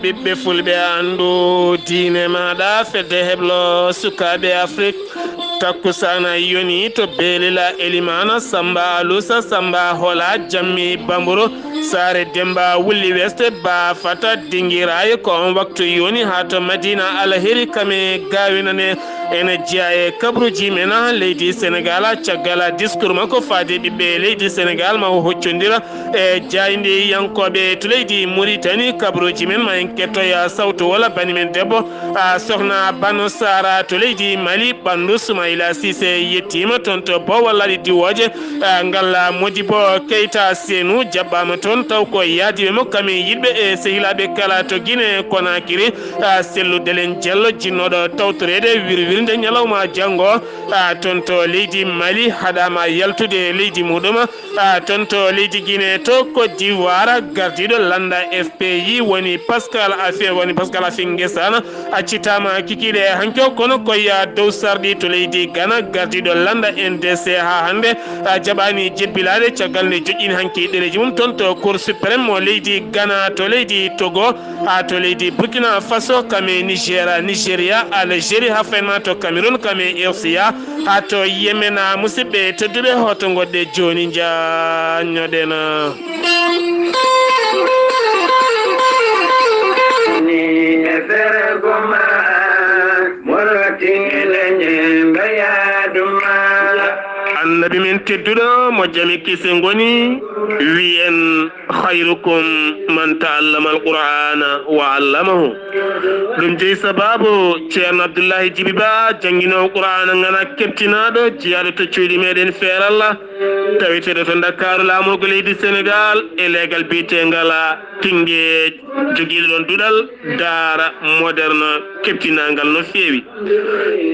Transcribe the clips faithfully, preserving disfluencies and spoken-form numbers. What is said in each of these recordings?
Ɓiɓɓe fulɓe, anndu diine maaɗa, fedde heblo sukaaɓe Afrik. Takkusaana yoni to Beelila, Elimana Samba Alusa, Samba Hola, Jammi Bamburu, Saare Demba, Wulli Weste, Ba Fata, Dingiraye. Ko on waktu yoni haa to Madina Alheri, kame gawinane. Ene jeyaa e kabruuji men leydi Senegal. Caggal discours makko faade ɓiɓɓe leydi Senegal, ma o hoccondira e jaayndiyankooɓe to leydi Muritani. Kabruuji men, ma en kettoya sawtu wala bani men debbo, a, sohna Bano Sara to leydi Mali, ɓanndu Soumaïla Cissé yettiima toon to Bowal Laaɗi Diwooje. A, ngal Modibo Keita Senu jaɓɓaama toon, taw ko yaadiiɓe mo, kame yiɗɓe e sehilaaɓe kala to Guinée Conakry. A, Sellu Delen Diallo, jinnooɗo tawtoreede wirwirnde ñalawma janngo, a, toon to leydi Mali, haɗaama yaltude leydi muɗum, a, toon to leydi Guinée, to Côte d'Ivoire. Gardiiɗo lannda F P I woni Pascal Affi, woni Pascal Affi Ngesana, accitaama kikiiɗe hanki o, kono ko ya dow sarɗi to leydi Ghana. Gardiiɗo lannda N D C haa hannde, a, jaɓaani jebbilaade, caggal nde joƴƴini hanki ɗereeji mum toon to Cour suprême mo leydi Ghana. To leydi Togo, haa to leydi Burkina Faso, kame Nigeria, Nigeria, Algérie, haa faynma to Cameroun, kame R C A, haa to Yemen. A, musidɓe tedduɓe, hoto ngoɗɗe jooni, njaññoɗen. Ni e fergo ma, morotin e leñen mbayaadu ma. Annabi men tedduɗo, mo jam e kise ngoni, wi en, "Khayrukum man ta'allama al-Qur'ana wa 'allamahu." Ɗum jeyi sababu Ceerno Abdullahi Jibi Ba, jannginoowo Qur'aana ŋana keɓtinaaɗo, jeyaaɗo to cuuɗi meɗen Feeralla, taweteeɗo to Ndakaaru, laamorgo leydi Senegal, e leegal biyeteegal Tingeej, jogiiɗo ɗon duɗal daara moderne keɓtinaangal no feewi.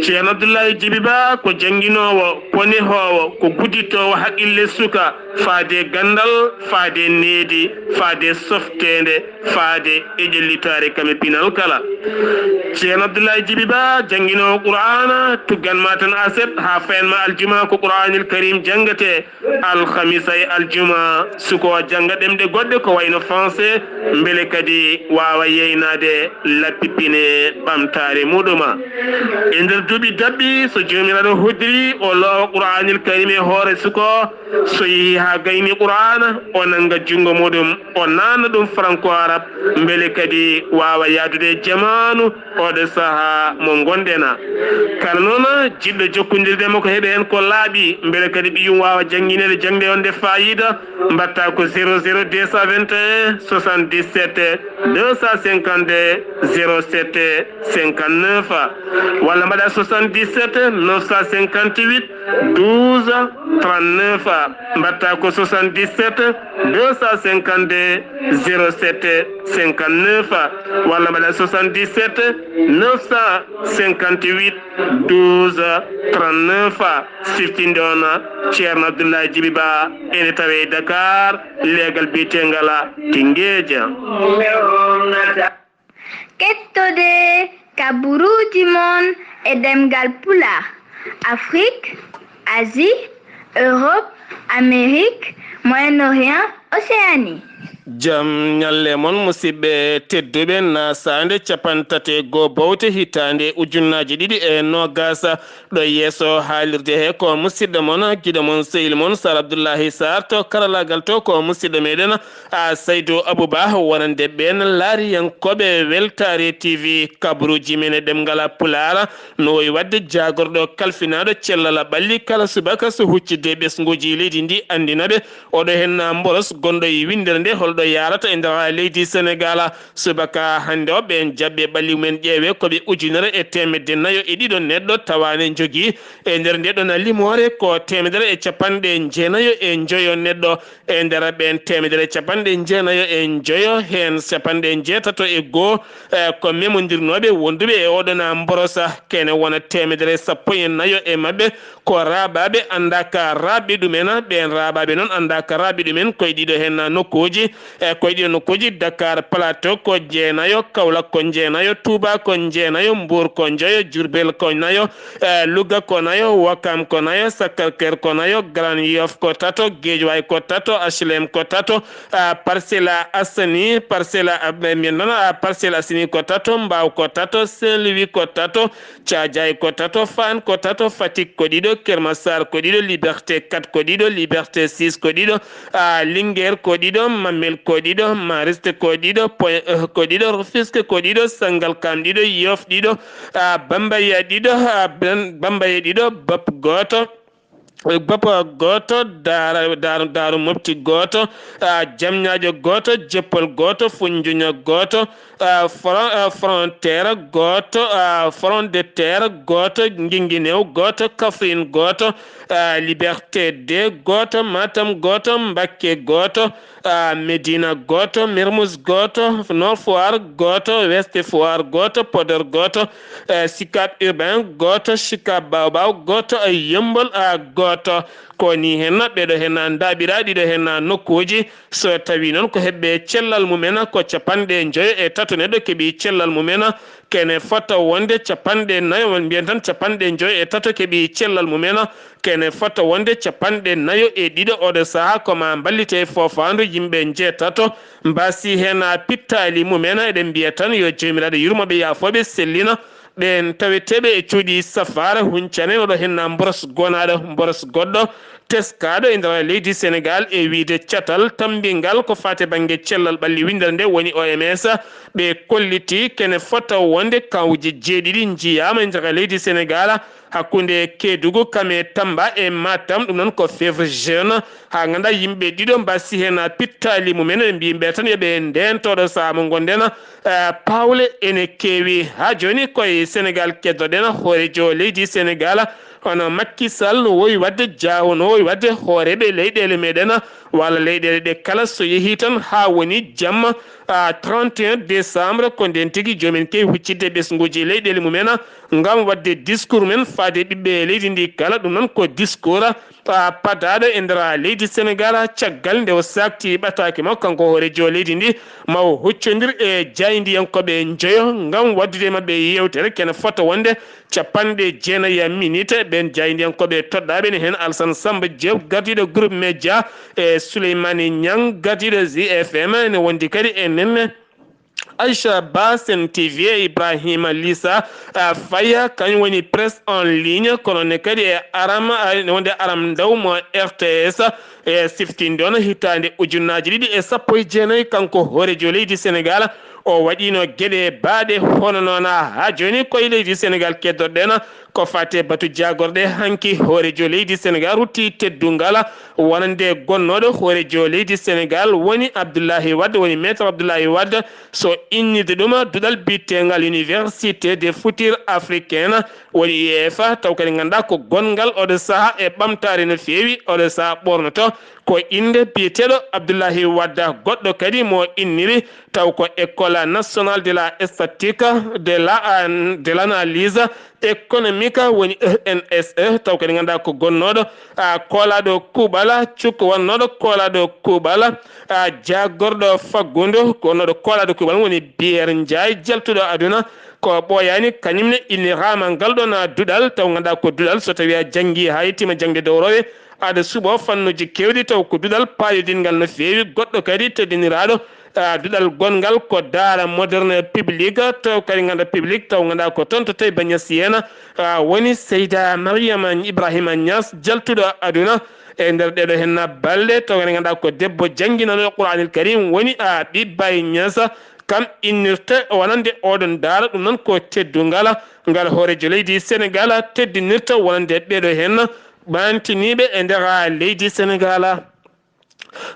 Ceerno Abdullahi Jibi Ba ko jannginoowo, ko nehoowo, ko gudditoowo haqqille suka faade ganndal, faade needi, faade softeende, faade e ƴellitaare kame pinal kala. Ceerno Abdullahi Jibi Ba, jannginoowo Qur'aana, tuggan ma tan aset haa fayanma aljuma ko Qur'aanil Karim janngetee, alhamisa e aljuma, suka o jannga ɗemɗe goɗɗe ko wayno français, mbele kadi waawa yeynaade lappi pine ɓamtaare muɗuma. E nder duuɓi daɓɓi, so Joomiraaɗo hoddiri, o loowa Qur'aanil Karim e hoore suka o, so yehi haa gayni Qur'aana, o nannga junngo muɗum, o naatna ɗum franco-arabe, mbele kadi waawa yahdude e jamaanu, oɗo sahaa mo ngonɗen. Kala noon, jiɗɗo jokkondirde e makko heɓa heen ko laaɓi, mbele kadi ɓiyum waawa janngineede jaŋde wonde faayiida, mbaɗta ko zéro zéro deux cent vingt et un soixante-dix-sept deux cent cinquante-deux zéro sept cinquante-neuf, walla mbaɗa soixante-dix-sept neuf cent cinquante-huit douze trente-neuf, mbaɗta ko soixante-dix-sept deux cent cinquante-deux zéro sept cinquante-neuf, walla mbaɗa soixante-dix-sept neuf cent cinquante-huit douze trente-neuf. Siftinde on, Ceerno Abdullahi Jibi Ba, ene tawee Dakar, leegal biyeteegal Tingeeja. Kettode kaburuuji mon e ɗemngal Pulaar, Afrik, Asie, Europe, Amérique, Moyen-Orient, Océanie. Jam ñalle mon, musidɓe tedduɓe, na saande capanɗe tati e goo bowte hitaande ujunnaaji ɗiɗi e noogaas. Ɗo yeeso haalirde he ko musidɗo mon, giɗo mon, sehil mon, Sar Abdullahi Sar, to karalaagal to ko musidɗo meɗen, a, Saydu Abuba, wonande ɓeen laariyankooɓe Weltaare T V, kabruuji men e ɗemngal Pulaar, no woyi waɗde jaagorɗo kalfinaaɗo cellal ɓalli kala subaka so huccitde ɓesnguuji leydi ndi anndina ɓe. Oɗo heen mboros gonɗo e winndere nde, holɗo yaarata e nder leydi Senegal. Subaka hannde o, ɓeen jaɓɓe ɓalli mumen ƴeewe ko ɓe ujunere e teemedde nayo e ɗiɗo neɗɗo tawaane njogii. E nder nde ɗon limoore ko teemedere e capanɗe jeenayo e njoyo neɗɗo. E nder ɓeen teemedere capanɗe jeenayo e njoyo, heen capanɗe jeetato e goo, e, ko memondirnooɓe wonduɓe e oɗon mborosa. Kene wona teemedere sappo e nayo e maɓɓe ko raaɓaaɓe anndaaka raaɓɓe ɗumen. Ɓeen raaɓaaɓe noon anndaaka raaɓɓe ɗumen koye ɗiɗo heen nokkuuji. nokkuuji, e koye ɗiɗo nokkuuji, Dakar Plateau ko jeenayo, Kaolack ko jeenayo, Touba ko jeenayo, Mbour ko njoyo, Diourbel ko nayo, e Louga ko nayo, Ouakam ko nayo, Sacré-Cœur ko nayo, Grand Yoff ko tato, Guédiawaye ko tato, H L M ko tato, a Parcelles Assainies, Parcelles, a, ɓe mbiyen noon, a Parcelles Assainies ko tato, Mbao ko tato, Saint-Louis ko tato, Thiadiaye ko tato, Fann ko tato, Fatick ko ɗiɗo, Keur Massar ko ɗiɗo, Liberté quatre ko ɗiɗo, Liberté six ko ɗiɗo, a Linguère ko ɗiɗo, Mamel ko ɗiɗo, Mariste ko ɗiɗo, Point E ko ɗiɗo, Rufisque ko ɗiɗo, Sangalkam ɗiɗo, Yoff ɗiɗo, a Bambaya ɗiɗo, a Ban-, Bambaya ɗiɗo, Bop gooto. Bop gooto, Daara, Daaru, Daaru Mofti gooto, a, Jamñaajo gooto, Joppol gooto, Funjuña gooto, a, Fron-, a, Frontière gooto, a, Front de Terre gooto, Nginginew gooto, Kaffrine gooto, a, Liberté deux gooto, Matam gooto, Mbakke gooto, a, Médina gooto, Mermoz gooto, Nord Foire gooto, Ouest Foire gooto, Podor gooto, e Sicap Urbain gooto, Sicap Baobao gooto, e Yummbol, a, gooto. Ko ni henna ɓeɗo henna daaɓira ɗiɗo henna nokkuuji. So tawi noon ko heɓɓe cellal mumen ko capanɗe njoyo e tato neɗɗo keɓi cellal mumen, kene fota wonde capanɗe nayo, on mbiyen tan capanɗe njoyo e tato keɓi cellal mumen, kene fota wonde capanɗe nayo e ɗiɗo. Oɗo saha ko ma mballite foofaandu yimɓe njeetato mbasi hen pittaali mumen. Eɗen mbiya tan yo Joomiraaɗo yurmo ɓe, yaafo ɓe, sellina ɓeen taweteeɓe e cuuɗi safaara. Huncane oɗo henna mboros gonaaɗo, mboros goɗɗo teskaaɗo e nder leydi Senegaal e wiyde catal tammbingal ko faati bannge cellal ɓalli winndere nde woni O M S. Ɓe kolliti kene fota wonde kawji jeeɗiɗi njiyaama e nder leydi Senegaal, hakkunde Kedugu, Kame, Tamba e Matam. Ɗum noon ko fièvre jaune. Haa ngannda yimɓe ɗiɗo mbasi heen pittaali mumen, ɓe mbiyi ɓe tan yo ɓe ndeento ɗo sahaa mo ngonɗen, eh, paawle ene keewi. Haa jooni koye Senegaal keddoɗen hooreejo leydi Senegaal, hono Macky Sall no wowi waɗde jaawo, no wowi waɗde hooreeɓe leyɗeele meɗen walla leyɗeele ɗe kala, so yehii tan haa woni jamma, ah, trente et un décembre, ko ndeen tigi joomum keewi huccitde ɓesnguuji leyɗeele mumen ngam waɗde discours men faade ɓiɓɓe leydi ndi kala. Ɗum noon ko discours, ah, padaaɗo e nder leydi Senegaal caggal nde o saakti ɓataake makko kanko hooreejo leydi ndi, ma o huccondir e jaayndiyankooɓe njoyo ngam waɗdude e maɓɓe yeewtere kene fota wonde capanɗe jeenayi minute. Ɓeen jaayndiyankooɓe toɗɗaaɓe ne heen Alassane Samba Diop, gardiiɗo Groupe Média, e Souleymane Niang, gardiiɗo Zi F M, ene wondi kadi e nenne Aisha Ba, Sen T V, e Ibrahima Lissa, a, Faye, kañum woni presse en ligne, kono ne kadi e Aram, a, ne wonde Aram Ndaw mo R T S, e siftinde on hitaande ujunnaaji ɗiɗi e sappo e jeenayi, kanko hooreejo leydi Senegaal, o waɗiino geɗe baaɗe hono noon. Haa jooni koye leydi Senegaal keddoɗen ko faati e batu jaagorɗe. Hanki hooreejo leydi Senegaal rutti teddungal wonande gonnooɗo hooreejo leydi Senegaal woni Abdoulaye Wade, woni Maître Abdoulaye Wade, so innirde ɗum duɗal biyetengal Université des Futurs Africains, woni U E F A, taw kadi ngannduɗaa ko gonngal oɗo sahaa e ɓamtaare no feewi, oɗo sahaa ɓoornoto ko innde biyeteeɗo Abdoulaye Wade. Goɗɗo kadi mo inniri taw ko École Nationale de la Statistique, de la, de l'Analyse Économique, woni E N S E, taw kadi ngannduɗaa ko gonnooɗo, a, koolaaɗo kuuɓal, cukko wonnooɗo koolaaɗo kuuɓal, a, jaagorɗo faggudu, gonnooɗo koolaaɗo kuuɓal woni Pierre Ndiaye, jaltuɗo aduna. Ko ɓooyaani, kañum ne inniraama ngal ɗoon, a, duɗal, taw ngannduɗaa ko duɗal, so tawii a janngii haa yettiima jaŋde dowrowe, aɗa suɓoo fannuuji keewɗi, taw ko duɗal paayodinngal no feewi. Goɗɗo kadi teddiniraaɗo, a, duɗal gonngal ko Daara Moderne Public, taw kadi ngannduɗaa Public, taw ngannduɗaa ko toon to Taïba Niassène, a, woni Seyda Mariama Ibrahima Niass, jaltuɗo aduna e nder ɗeeɗo henna balɗe, taw kadi ngannduɗaa ko debbo jannginanooɗo Qur'aanil Karim, woni, a, Ɓiɓɓay Niass, kam innirta wonande oɗon daara. Ɗum noon ko teddungal ngal hooreejo leydi Senegaal teddinirta wonande ɓeeɗo heen ɓantiniiɓe e nder leydi Senegaal.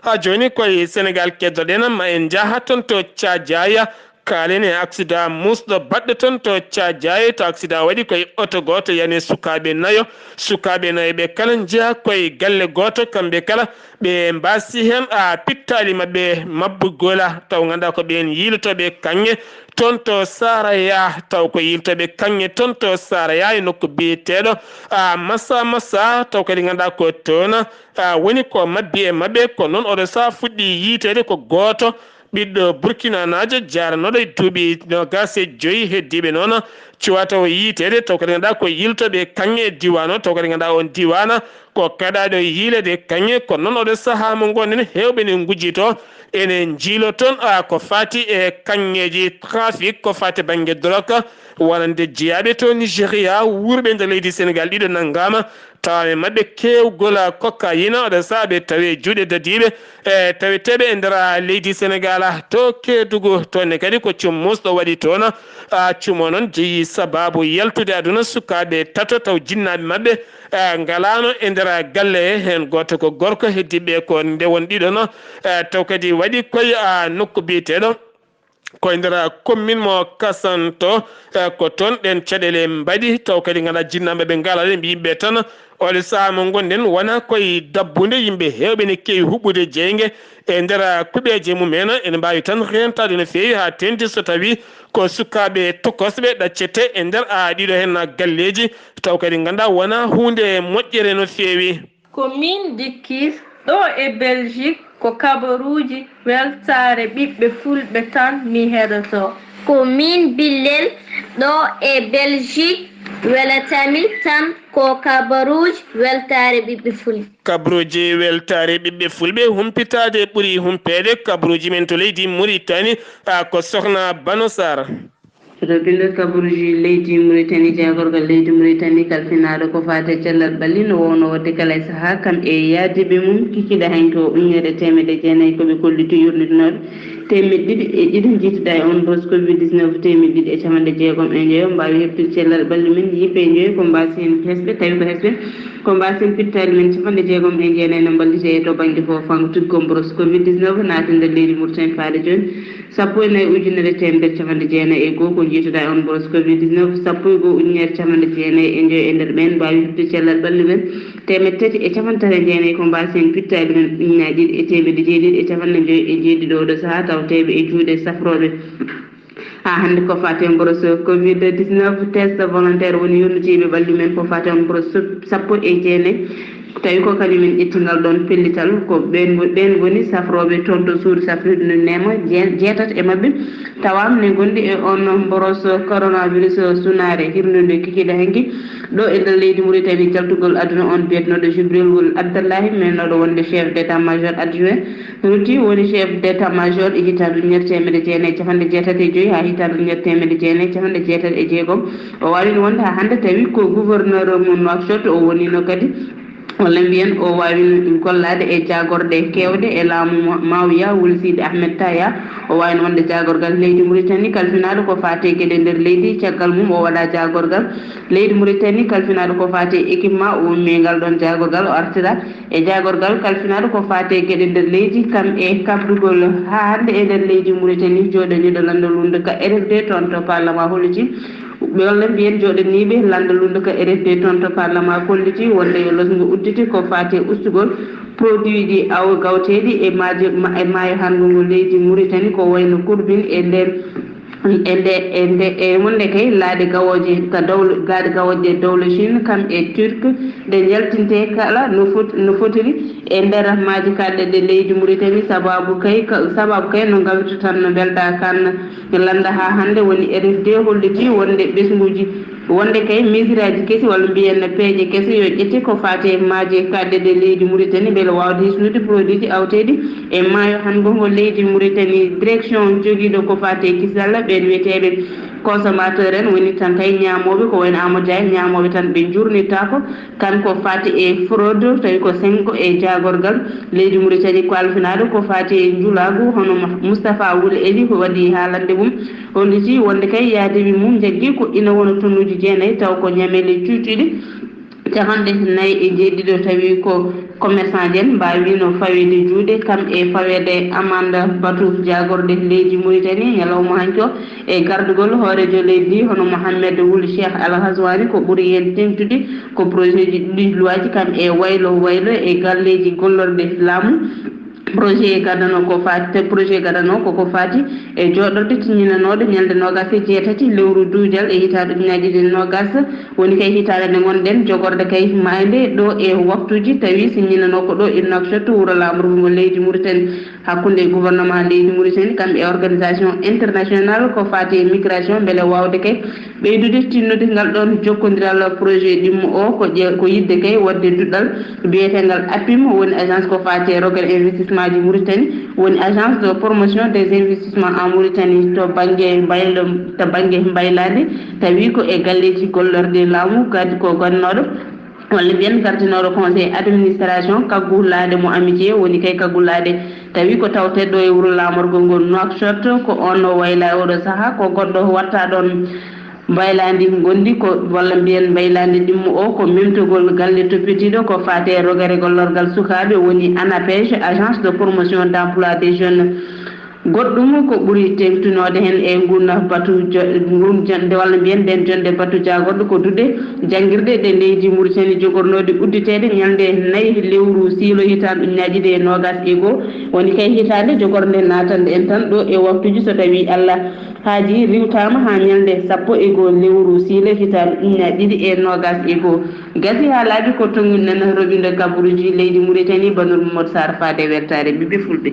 Haa jooni koye Senegaal keddoɗen, ma en njaha toon to Caajaaya, Kaalen e aksidaa muusɗo baɗɗo toon to Caajaay. To aksidaa waɗi koye oto gooto yani sukaaɓe nayo. Sukaaɓe nayo ɓe kala njeyaa koye galle gooto, kamɓe kala ɓe mbaasi heen a pittaali maɓɓe mabbu gola, taw nganndaa ko ɓeen yiilotooɓe kaŋŋe toon to Saraya, taw ko yiilotooɓe kaŋŋe toon to Saraya e nokku biyeteeɗo a Massa Massa, taw kadi nganndaa ko toon a woni ko mabbi e maɓɓe. Ko noon oɗo sahaa fuɗɗi yiiteede ko gooto ɓiɗɗo burkinanaajo jaaranooɗo e duuɓi noogaas e joyi, heddiiɓe noon cuwaa taw yiiteede, taw kadi nganndaa ko yiilotooɓe kaŋŋe e diiwaan o, taw kadi nganndaa oon diiwaan ko kaɗaaɗo yiileede kaŋŋe. Ko noon oɗo sahaa mo ngonɗen heewɓe ne ngujjitoo ene njiiloo toon a ko faati e kaŋŋeeji trafic, ko faati bannge drogue, wonande jeyaaɓe to Nigéria wuurɓe e nder leydi Sénégal ɗiɗo nanngaama, tawa e maɓɓe keewgol cocaïne, oɗo sahaa ɓe tawi e juuɗe dadiiɓe e taweteeɓe e nder leydi Sénégal to Kédougou. Toon ne kadi ko cum muusɗo waɗi toon. A cumo noon jeyi sabaabu yaltude aduna sukaaɓe tato taw jinnaaɓe maɓɓe e ngalaano e nder galle he, heen gooto ko gorko, heddiiɓe ko ndewon ɗiɗo no e taw kadi waɗi koye a nokku biyeteeɗo koye nder commune mo Kasanto, e ko toon ɗeen caɗeele mbaɗi, taw kadi nganndaa jinnaaɓe ɓe ngalaade mbi yimɓe tan, oɗo sahaa mo ngonɗen wonaa koye dabbunde, yimɓe heewɓe ne keewi huɓɓude jeynge e nder kuɓeeje mum en, ene mbaawi tan reentaade no feewi haa teeŋti so tawii ko sukaaɓe tokosɓe ɗaccete e nder a ɗiɗo heen galleeji, taw kadi nganndaa wonaa huunde moƴƴere no feewi. Commune de Kif, ɗo e Belgique, ko kabaruuji weltaare ɓiɓɓe fulɓe tan mi heɗotoo. Commune Billel, ɗo e Belgique, welatami tan ko kabaruuji weltaare ɓiɓɓe fulɓe. Kabaruuji weltaare ɓiɓɓe fulɓe, humpitaade ɓuri humpeede kabaruuji men to leydi Muritani, a ko Sokhna Bano Sarr. Hoto bindo kabaruuji leydi Muritani, jaagorgal leydi Muritani kalfinaaɗo ko faati e cellal ɓalli no woowno waɗde kala e sahaa, kam e yaadiiɓe mum, kikiiɗe hanki o ujunere e teemedde jeenayi ko ɓe kollitii yurnitinooɓe, teemedde ɗiɗi e ɗiɗo njiituɗaa e on mboros covid dix-neuf, teemedde ɗiɗi e capanɗe jeegom e njoyo mbaawi heɓtude cellal ɓalli mum, yimɓe njoyo ko mbaasi heen hesɓe, tawi ko hesɓe ko mbaasi heen pittaali mum, capanɗe jeegom e jeenayi no mballitee to bannge fof, fango tuggol mboros covid dix-neuf naati nder leydi Muritani faade jooni. Sappo e nayi ujunere teemedde capanɗe jeenayi e goo ko njiituɗaa e on mboros covid dix-neuf, sappo e goo ujunere capanɗe jeenayi e njoyo e nder ɓeen mbaawi heɓtude cellal ɓalli mum, teemedde tati e capanɗe tati e jeenayi ko mbaasi heen pittaali mum, ujunaaji ɗiɗi e teemedde jeeɗiɗi e capanɗe njoyo e jeeɗiɗo oɗo sahaa tawteeɓe e juuɗe safrooɓe. Haa hannde ko faati e mboros covid dix-neuf, test volontaire woni yurnitiiɓe ɓalli mum ko faati e on mboros sappo e jeenayi. Tawi ko kañum en ƴetti ngal ɗoon pellital, ko ɓeen, ɓeen ngoni safrooɓe toon to suudu safrirdu neema, jeen-, jeetati e maɓɓe tawaama ne ngonndi e oon mboros coronavirus sunaare hirndude kikiiɗe hanki ɗo e nder leydi Muritani, jaltugol aduna on biyetenooɗo Jibril Wul Abdallahi, mennooɗo wonde chef d'état-major adjoint, rutti woni chef d'état-major e hitaande ujunere teemedde jeenayi e capanɗe jeetati e joyi haa hitaande ujunere teemedde jeenayi e capanɗe jeetati e jeegom. O waawino wonde haa hannde tawi ko gouverneur mo Nouakchott o wonino kadi. Walla mbiyen o waawino gollaade e jaagorɗe keewɗe e laamu Ma-, Mawiya Wul Sidi Ahmed Taya. O waawino wonde jaagorgal leydi Muritani kalfinaaɗo ko faati e geɗe nder leydi. Caggal mum o waɗa jaagorgal leydi Muritani kalfinaaɗo ko faati e équipement. O ummi e ngal ɗoon jaagorgal, o artira e jaagorgal kalfinaaɗo ko faati e geɗe nder leydi, kam e kaɓdugol haa hannde e nder leydi Muritani jooɗaniiɗo lanndo lunndu ka R F D toon to parlement holliti. Walla mbiyen jooɗaniiɓe lanndo lunndu ka R F D toon to parlement kolliti wonde yo losngo udditi ko faati e ustugol produitji awo gawteeɗi e maaje, ma-, e maayo hanngo ngo leydi Muritani, ko wayno kurbin e nder, e nde, e nde, e wonde kay laaɗe gawooje ka dawla, laaɗe gawooje dawla Chine kam e Turc ɗe njaltinte kala no fot-, no fotiri e nder maaje kaaɗɗe ɗe leydi Muritani, sababu kay ka, sababu kay no ngawirta tan no mbelɗa kan. Lannda haa hannde woni R F D holliti wonde ɓesnguuji, wonde kay mesiraaji kesi walla mbiyen peeje kese yo ƴette ko faati e maaje kaaɗɗe ɗe leydi Muritani mbele waawde hisnude produitji awteeɗi e maayo hanngo ngo leydi Muritani. Direction jogiiɗo ko faati e kisal ɓeen wiyeteeɓe consommateur en woni tan kay ñaamooɓe, ko wayno Amadou Dia en, ñaamooɓe tan ɓe njurnitaako. Kanko faati e fraude, tawi ko sengo e jaagorgal leydi Muritani kalfinaaɗo ko faati e njulaagu, hono Mo-, Moustapha Wul Eli ko waɗi haalande mum, holliti wonde kay yaadiiɓe mum njaggi ko ina wona tonnuuji jeenayi, taw ko ñameele cuucuɗi Capanɗe nayi e jeeɗiɗo tawi ko commerçant en mbaawino faweede juuɗe kam e faweede amande batu jaagorɗe leydi Mauritanie ñalawma hanki o. E gardugol hooreejo leydi ndi hono Mohamed Wul Cheikh Al Ghazouani, ko ɓuri heen teeŋtude ko projet ji ɗiɗi luwaaji kam e waylo waylo e galleeji gollorɗe laamu. Projet gadano ko faati, projet gadano ko ko faati e jooɗorde tinninanooɗo ñalnde noogas e jeetati lewru duujal e hitaande ujunaaji ɗiɗi e noogas, woni kay hitaande nde ngonɗen, jogorde kay maayde ɗo e waktuuji tawi sinninanoo ko ɗo e Nouakchott, wuro laamorgo ngo leydi Mauritanie, hakkunde gouvernement leydi Mauritanie kam e organisation international ko faati e migration, mbele waawde kay ɓeydude tinnude ngal ɗoon jokkondiral. Projet ɗimmo o ko ƴe-, ko yiɗde kay waɗde duɗal biyeteengal APIM, woni agence ko faati e rogere investissement ji Mauritanie, woni agence de promotion des investissements en Mauritanie to bannge mbaylo-, to bannge mbaylaandi, tawi ko e galleeji gollorɗe laamu, kadi ko gonnooɗo walla mbiyen gardinooɗo conseil administration kaggulaaɗe mo Amitié, woni kay kaggulaaɗe tawi ko tawteeɗo e wuro laamorgo ngo Nouakchott. Ko on o wayla e oɗo sahaa, ko goɗɗo watta ɗoon mbaylaandi ngondi ko, walla mbiyen mbaylaandi ɗimmo o ko memtugol galle toppitiiɗo ko faati e rogere gollorgal sukaaɓe, woni ANAPEJ, agence de promotion d'emploi des jeunes. Goɗɗum ko ɓuri teeŋtunoode heen e ngun batu jo-, ngun jonde, walla mbiyen nden jonde batu jaagorɗo ko duɗe janngirɗe ɗe leydi Mauritanie jogornooɗe udditeede ñalnde nayi lewru siilo hitaande ujunaaji ɗiɗi e noogas e goo. Woni kay hitaande jogornde naatande en tan ɗo e waktuuji so tawii Allah haaji riwtaama haa ñalnde sappo e goo lewru siilo hitaande ujunaaji ɗiɗi e noogas e goo. Gasi haa laaɓi ko tonguɗen roɓinde kabaruuji leydi Mauritanie, Banor Mamadou Sarr faade weltaare ɓiɓɓe fulɓe.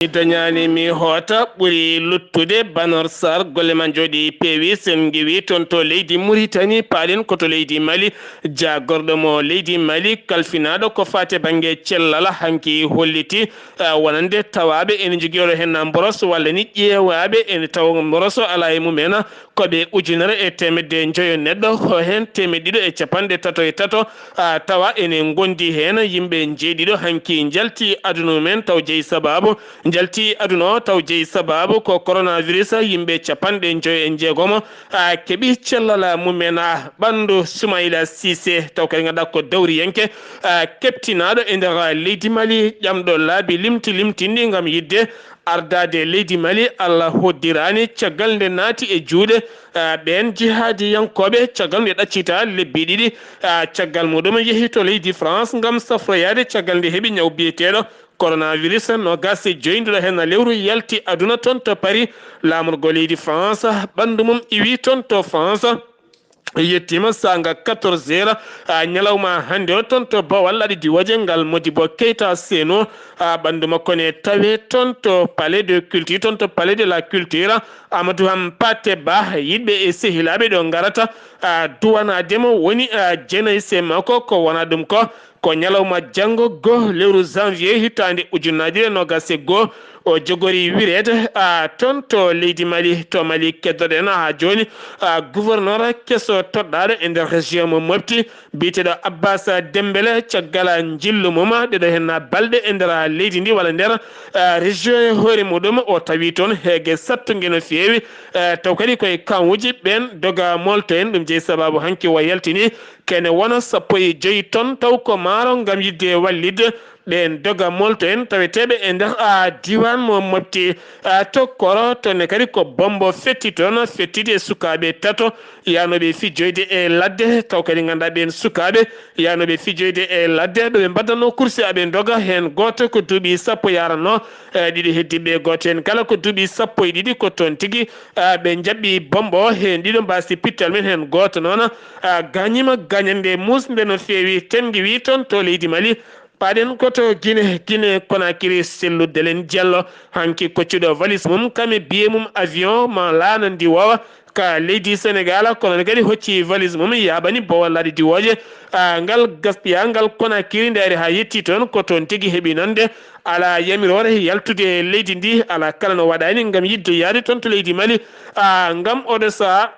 Mi dañaani mi hoota ɓuri luttude. Banor Sarr, golle ma njooɗi peewi, sen ngewi toon to leydi Mauritanie, paaɗen ko to leydi Mali. Jaagorɗo mo leydi Mali, kalfinaaɗo ko faati bannge cellal, hanki holliti, ah, wonande tawaaɓe ene njogii oɗo heen mboros, walla ni ƴeewaaɓe ene tawa mboros alaa e mum en, ko ɓe ujunere e teemedde njoyo neɗɗo, ko heen teemedde ɗiɗo e capanɗe tato e tato, ah, tawa ene ngondi heen yimɓe njeeɗiɗo hanki njalti aduna mumen taw jeyi sababu, njalti aduna o taw jeyi sababu ko coronavirus, yimɓe capanɗe njoyo e njeegomo, ah, keɓi cellal mumen, ah, ɓanndu. Soumaïla Cissé, taw kadi ngannduɗaa ko dawriyanke, ah, keɓtinaaɗo e nder leydi Mali, ƴamɗo laabi limti limtinɗi ngam yiɗde ardaade leydi Mali, Allah hoddiraani. Caggal nde naati e juuɗe, ah, ɓeen jihaadiyankooɓe, caggal nde ɗaccita lebbi ɗiɗi, ah, caggal muɗum yehi to leydi France ngam safroyaade caggal nde heɓi ñaw biyeteeɗo coronavirus. Noogaas e joy nduɗo heen lewru yalti aduna toon to Paris, laamorgo leydi France, ɓanndu mum iwi toon to France. Yettiima saanga quatorze heures, ah, ñalawma hannde o toon to Bawal, laaɗe diwooje ngal Modibo Keita Seno, ah, ɓanndu makko ne tawe toon to Palais de Culture, toon to Palais de la Culture. Amadou Hampâté Bâ, yiɗɓe e sehilaaɓe ɗo ngarata, ah, duwanaade mo woni, ah, jenaise makko, ko wona ɗum ko, ko ñalawma janngo goo lewru janvier hitaande ujunnaji ɗiɗi e noogaas e goo. O jogori wireede, ah, toon to leydi Mali, to Mali keddoɗen haa jooni, ah, gouverneur keso toɗɗaaɗo e nder région mo Mopti, biyeteeɗo Abbas Dembele, caggal njillu mum, ɗeɗo heen balɗe e nder leydi ndi walla nder, ah, région e hoore muɗum, o tawi toon heege sattunge no feewi, ah, taw kadi koye kawuuji ɓeen doga molto en, ɗum jeyi sababu hanki o yaltini kene wona sappo e joy tonnes taw ko maaro ngam yiɗde wallitde ɓeen doga molto en taweteeɓe e nder, ah, diiwaan mo Mopti, ah, to Koro, toon ne kadi ko bommbo fetti toon, fettidi e sukaaɓe tato yahnooɓe fijoyde e ladde, taw kadi ngannduɗaa ɓeen sukaaɓe yahnooɓe fijoyde e ladde, ɗo ɓe mbaɗatnoo kurse aɓe ndoga, heen gooto ko duuɓi sappo yaranoo, eh, ɗiɗo heddiiɓe, gooto heen kala ko duuɓi sappo e ɗiɗi, ko toon tigi, ah, ɓe njaɓɓi bommbo o, heen ɗiɗo mbaasti pittal mum, heen gooto noon, ah, gaañiima gaañannde muusnde no feewi. Tengi wi toon to leydi Mali, paaɗen ko to Gine, Gine Konakiri, Sellu Delen Jallo, hanki koccuɗo valise mum, kam e biye mum avion ma laana ndiwoowa ka leydi Senegaal, kono ne kadi hocci valise mum, yaaɓani Bawal laaɗe diwooje, ah, ngal gaspiya, ngal Konakiri, nde ari haa yetti toon, ko toon tigi heɓi nande, alaa yamiroore yaltude e leydi ndi, alaa kala no waɗaani ngam yiɗde yahde toon to leydi Mali, ah, ngam oɗo sahaa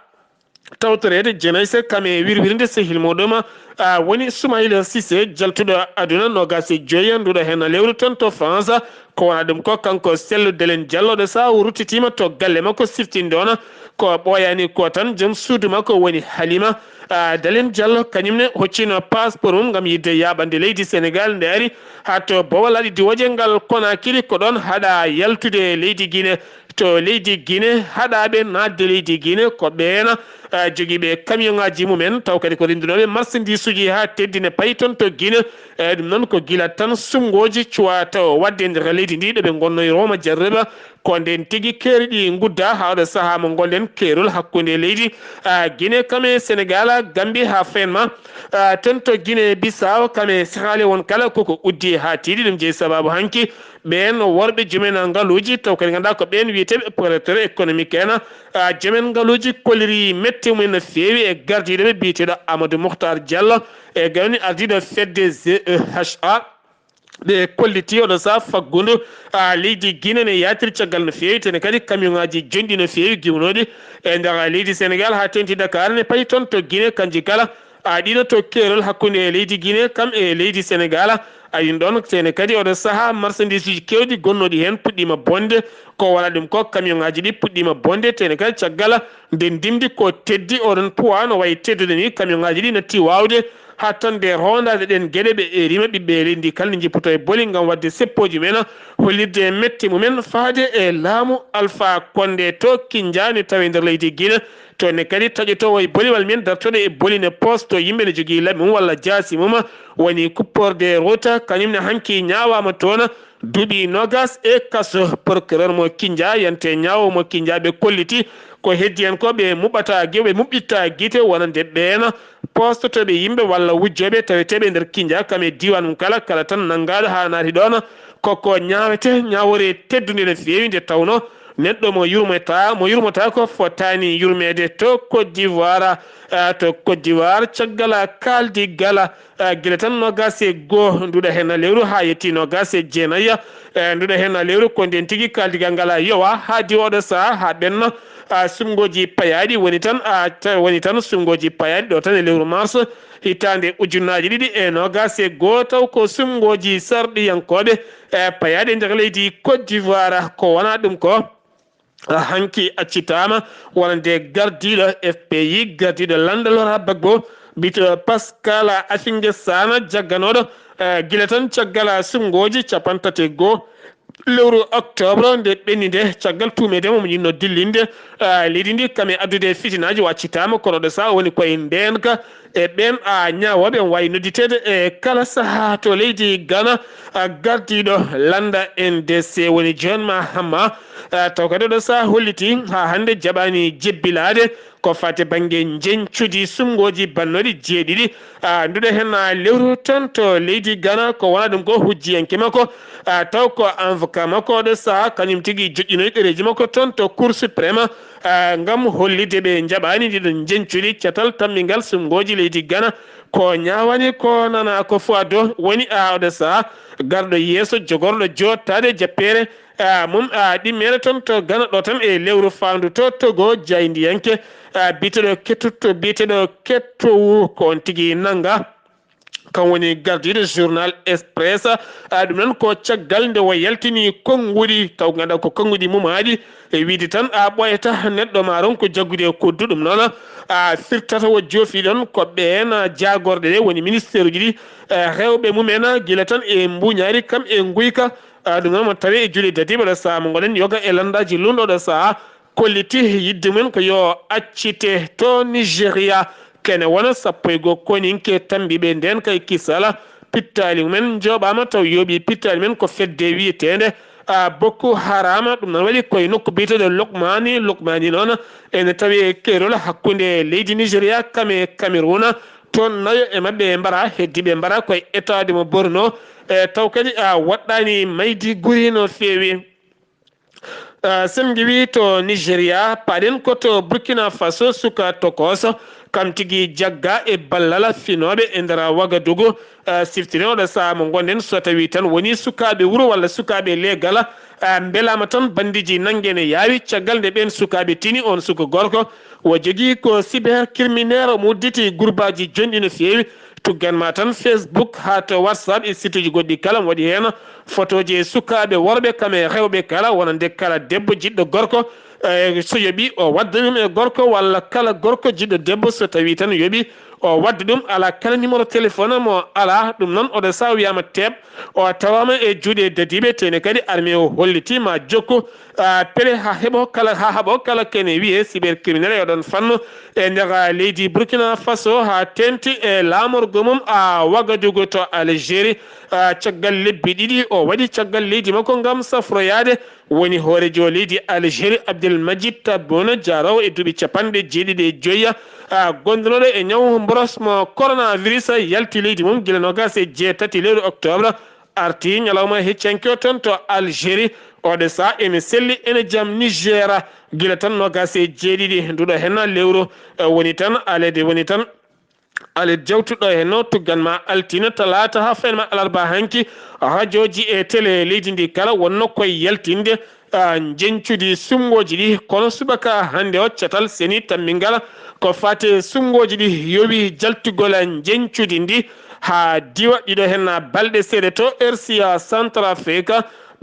tawtoreede jenaise kam e wirwirnde sehil muɗum, ah, woni Soumaïla Cissé, jaltuɗo aduna noogaas e joy, nduɗo heen lewru toon to France, Ko wona ɗum ko, kanko Sellu Dalen Diallo, ɗo sa o ruttitiima to galle makko siftinde ona ko ɓooyaani ko tan joom suudu makko woni Halima, ah, Dalen Diallo, kañum ne hoccino passeport mum ngam yiɗde yaaɓande leydi Senegal. Nde ari haa to Bowal Aɗi Diwooje ngal Konakiri, ko ɗoon haɗa yaltude leydi Guinée. To leydi Guinée, haɗaaɓe naatde leydi Guinée ko ɓeen, ah, jogiiɓe camion ŋaaji mumen, taw kadi ko renndunooɓe marchandise uji haa teddina payi toon to Guinée. Eeyi, ɗum noon ko gila tan suɓngooji cuwaa taw waɗde e nder leydi ndi, ɗo ɓe ngonnoo e Roma Jarreba. Ko ndeen tigi keeri ɗi nguddaa haa oɗo sahaa mo ngonɗen, keerol hakkunde leydi, ah, Guinée kam e Senegal, Gambie haa Fenma, ah, toon to Guinée Bissau kam e Sierra Leone kala koko uddi haa tiiɗi. Ɗum jeyi sabaabu hanki ɓeen worɓe joomen ngaluuji, taw kadi ngannduɗaa ko ɓeen wiyeteeɓe opérateur économique en, ah, joomen ngaluuji kolliri mette mumen no feewi e gardiiɗo ɓe biyeteeɗo Amadou Mokhtar Diallo, e gawni ardiiɗo fedde G E H A. Ɓe kolliti oɗo saha faggundu, ah, leydi Guinée ne yaatiri caggal no feewi, tene kadi camion ŋaaji jonɗi no feewi giwnooɗi e nder leydi Senegal haa teŋti Dakar ne payi toon to Guinée, kanji kala, ah, ɗiɗo to keerol hakkunde e leydi Guinée kam e leydi Senegal. Aɗin ɗoon tene kadi oɗo saha marchandise uji keewɗi gonnooɗi heen puɗɗiima bonde. Ko wona ɗum ko, camion ŋaaji ɗi puɗɗiima bonde, tene kadi caggal nde ndimndi ko teddi oɗon poids no wayi teddude ni, camion ŋaaji ɗi natti waawde haa tan nde rondaade ɗeen geɗe. Ɓe erima ɓiɓɓe leydi ndi kala ne njippoto e boli ngam waɗde seppooji mumen, hollirde e mette mumen faade e laamu Alpha Condé to Kindia ne tawi nder leydi Guinée. To ne kadi taƴoto e boliwal men dartoɗo e boli ne posto yimɓe ne jogii laɓi mum walla jaasi mum, woni kupporde rota, kañum ne hanki ñaawaama toon duuɓi noogas e kaso. Procureur mo Kindia, yante ñaawo mo Kindia, ɓe kolliti ko heddi en ko ɓe muɓɓata gi-, ɓe muɓɓitta gite wonande ɓeen postotooɓe yimɓe walla wujjooɓe taweteeɓe nder Kindia kam e diiwaan mum kala, kala tan nanngaaɗo haa naati ɗoon, koko ñaawete ñaawore teddunde no feewi, nde tawnoo neɗɗo mo yurmata, mo yurmata ko fotaani yurmeede to Côte d'Ivoire, ah, to Côte d'Ivoire, caggal kaaldigal, ah, gila tan noogaas e goo nduɗa heen lewru haa yetti noogaas e jeenayi, eh, nduɗa heen lewru, ko ndeen tigi kaaldigal ngal a yowa haa diwa oɗo saha haa ɓenna, ah, suɓngooji payaaɗi woni tan, ah, ta-, woni tan suɓngooji payaaɗi ɗo tan e lewru mars hitaande ujunnaaji ɗiɗi e noogaas e goo, taw ko suɓngooji sarɗiyankooɓe, eh, payaaɗi nder leydi Côte d'Ivoire. Ko wona ɗum ko, ah, hanki accitaama wonande gardiiɗo F P I, gardiiɗo lannda Laurent Gbagbo, bito Pascal Affianga Sana, jagganooɗo, eh, gila tan caggal suɓngooji capanɗe tati e goo lewru octobre nde ɓenni nde, caggal tuumeede mo mo yiɗno dillinde, ah, leydi ndi kam e addude fitinaaji, o accitaama, kono ɗo saha woni koye ndeenka e ɓeen, ah, ñaawooɓe, on waawi nodditeede e kala saha to leydi Ghana, ah, gardiiɗo lannda N D C woni John Mahama, ah, taw kadi ɗo saha holliti haa hannde jaɓaani jebbilaade ko faati bannge njeñcudi suɓngooji bannooɗi jeeɗiɗi. Ah, nduɗo heen, ah, lewru toon to leydi Ghana, ko wona ɗum ko hujjiyanke makko, ah, taw ko avocat makko oɗo saha kañum tigi joƴƴinoyi ɗereeji makko toon to Cour suprême, ah, ngam hollitde ɓe njaɓaani ndiɗo njeñcudi catal tammbingal suɓngooji leydi Ghana. Ko ñaawani ko nana ko fo addo woni, ah, oɗo saha garɗo yeeso jogorɗo jooɗtaade jappeere, ah, mum, ah, ɗimmere toon to Ghana ɗo tan e lewru faandu to Togo, jaayndiyanke, ah, biyeteeɗo Ketutto, biyeteeɗo Kettowu, ko on tigi nannga. Kam woni gardiiɗo journal Express, ah, ɗum noon ko caggal nde o yaltini konnguɗi, taw ngannduɗaa ko konnguɗi mumaaɗi, e wiide tan a ɓooyata neɗɗo ma ronku jaggude e koddu. Ɗum noon, ah, firtata o joofi ɗoon ko ɓeen, ah, jaagorɗe ɗe woni ministère uji ɗi, eh, rewɓe mumen, ah, gila tan e mbuuñaari kam e nguyka, ah, ɗum noon mo tawi e juuɗe dadiiɓe ɗo saha mo ngoɗen yoga e lanndaaji lunɗo ɗo saha. Kolliti yiɗde mum ko yo accite to Nigeria. Kene wona sappo e goo koninke tambiiɓe ndeen kay kisala. Pittaali mumen njooɓaama taw yooɓii pittaali men ko fedde wiyeteende, a, Boko Haram. Ɗum noon waɗi koye nokku biyeteeɗo Lokmani. Lokmani noon ene tawi e keerol hakkunde leydi Nigeria kam e Cameroun. Toon nayo e maɓɓe mbara, heddiiɓe mbara koye etaade mo Borno. E taw kadi a waɗɗaani Maiduguri no feewi. Ah, sen ngiwi to Nigeria, paɗen ko to Burkina Faso, suka tokoso, kam tigi jagga e ballal finooɓe e nder Wagadugu. Ah, siftine oɗo saha mo ngonɗen, so tawi tan woni sukaaɓe wuro walla sukaaɓe leegal, ah, mbelaama tan bandiji nannge ne yaawi. Caggal nde ɓeen sukaaɓe tini, on suka gorko, o jogii ko cybercriminel, omo udditi gurbaaji jonɗi no feewi. Tuggan ma tan Facebook haa to WhatsApp e site uji goɗɗi kala, mi waɗi heen fotooji e sukaaɓe worɓe kam e rewɓe kala, wonande kala debbo jiɗɗo gorko, e so yoɓi o wadda ɗum e gorko, walla kala gorko jiɗɗo debbo so tawi tan yoɓi o wadda ɗum, alaa kala numéro téléphone mo alaa. Ɗum noon oɗo sahaa wiyaama teeɓ, o tawaama e juuɗe dadiiɓe, tene kadi armée o holliti ma jokku, ah, pele haa heɓo kala, haa haɓo kala kene wiyee cybercriminel e oɗon fannu e nder, ah, leydi Burkina Faso haa teeŋti e laamorgo mum, ah, Wagadugu to Algérie. Ah, caggal lebbi ɗiɗi o waɗi caggal leydi makko ngam safroyaade, woni hooreejo leydi Algérie Abdel Majid Tebboune, jaaroowo e duuɓi capanɗe jeeɗiɗi e joyya, ah, gondunooɗo e ñaw mboros mo coronavirus, yalti leydi mum gila noogaas e jeetati lewru octobre, arti ñalawma heccanke o toon to Algérie. Oɗo sahaa ene selli ene jam Niger, gila tan noogaas e jeeɗiɗi nduɗo heen lewru, eh, woni tan alede, woni tan alede jawtuɗo heen o tuggan ma altine, talaata haa feen ma alarba hanki, rajooji e télé leydi ndi kala wonno koye yaltinde, ah, njeñcudi suɓngooji ɗi. Kono subaka hannde o, catal seni tammingal ko faati e suɓngooji ɗi yowi jaltugol njeñcudi ndi haa diwa ɗiɗo heen balɗe seeɗa to R C A Centrafrique.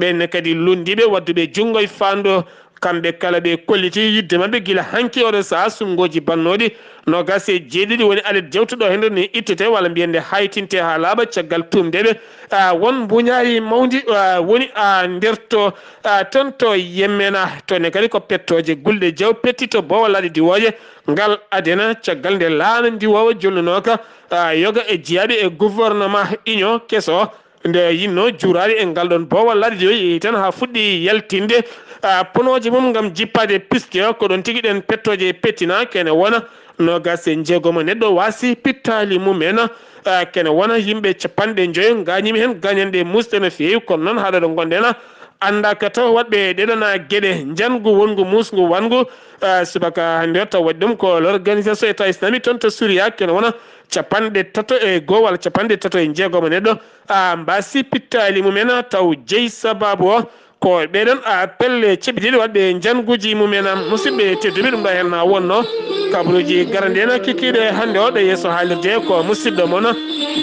Ɓeen ne kadi lunndiiɓe waɗduɓe junngo e faandu, kamɓe kala ɓe kolliti yiɗde maɓɓe gila hanki oɗo sahaa suɓngooji bannooɗi noogaas e jeeɗiɗi woni alede jawtuɗo heen ni ittete walla mbiyande haytinte haa laaɓa caggal tuumde ɓe. Ah, won mbuñaayi mawndi, ah, woni, ah, nder to, ah, toon to Yemena, toon ne kadi ko pettooje gulɗe jaw pettito boowal laaɗe diwooje ngal adena caggal nde laana ndiwoowa jolnunooka, ah, yoga e jeyaaɓe e gouvernement union keso o nde yinno juuraade e ngal ɗoon boowal laaɗe diwooje yehi tan haa fuɗɗi yaltinde, ah, ponooje mum ngam jippaade piste o. Ko ɗoon tigi ɗeen pettooje pettina kene wona noogaas e njeegomo neɗɗo waasi pittaali mum en. Ah, kene wona yimɓe capanɗe njoyo ngaañiima heen gaañanɗe muusɗe no feewi, kono noon haaɗa ɗo ngonɗen, annda ka taw waɗɓe ɗeɗana geɗe njanngu wonngu muusngu wanngu, ah, subaka hannde o taw waɗi ɗum ko l'organisation État islamique toon to Suria, kene wona capanɗe tato e goo walla capanɗe tato e njeegomo neɗɗo, ah, mbaasi pittaali mum en taw jeyi sabaabu o. Ko ɓeɗon, ah, pelle ceɓitiiɗe waɗɓe njannguuji mum en. Musidɓe tedduɓe, ɗum ɗo heen na wonno kabaruuji garande en kikiiɗe hannde o ɗo yeeso haalirde ko musidɗo mon,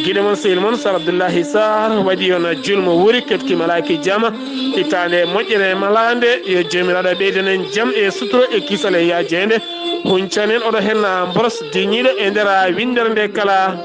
giɗo mon, sehil mon Sar Abdoullahi Sarr waɗi on julmo wuuri keɓti malaaki jama hitaande moƴƴere malaande. Yo Joomiraaɗo ɓeydan en jam e sutura e kisal e yaajeende. Huncan en oɗo heen na mboros diñiiɗo e nder winndere nde kala.